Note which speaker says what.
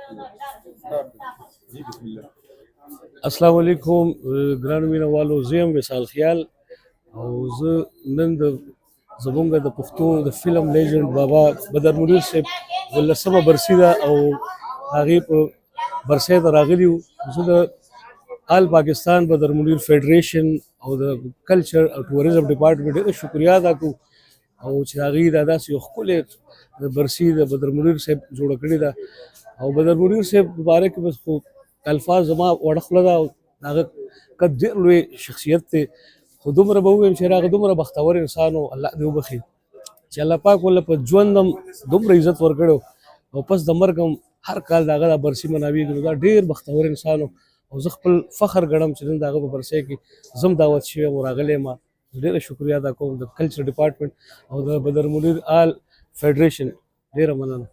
Speaker 1: جی، بسم الله.
Speaker 2: السلام علیکم ګرانو مینوالو، زه یم وصال خیال او زه نن د زمونږ د پښتو د فلم لیجنډ بابا بدر منیر صاحب 19مه برسي ده او هغې په برسۍ ته راغلي یو. زه د آل پاکستان بدر منیر فیډریشن او د کلچر او ټوریزم ډپارټمنټ ډېره شکریه ادا کوو او چې هغوی دا داسې یو ښکلې برسي د بدر منیر صاحب جوړه کړې ده. او بدر منیر صاحب مبارک بس خو الفاظ زما وړه خوله ده او هغه قد ډېر لوی شخصیت دی، خو دومره به ووایم چې هغه دومره بختور انسان و، الله دې وبخښي، چې الله پاک وله په ژوند هم دومره عزت ورکړو او پس د مرګ هم هر کال د هغه د برسي مناویږي. نو دا ډېر بختور انسان و او زه خپل فخر ګڼم چې نن د هغه په برسۍ کې زه هم دعوت شوی یم او راغلی یم. ډېره شکریه ادا کوم د کلچر ډپارټمنټ او د بدر منیر آل فیډریشن، ډېره مننه.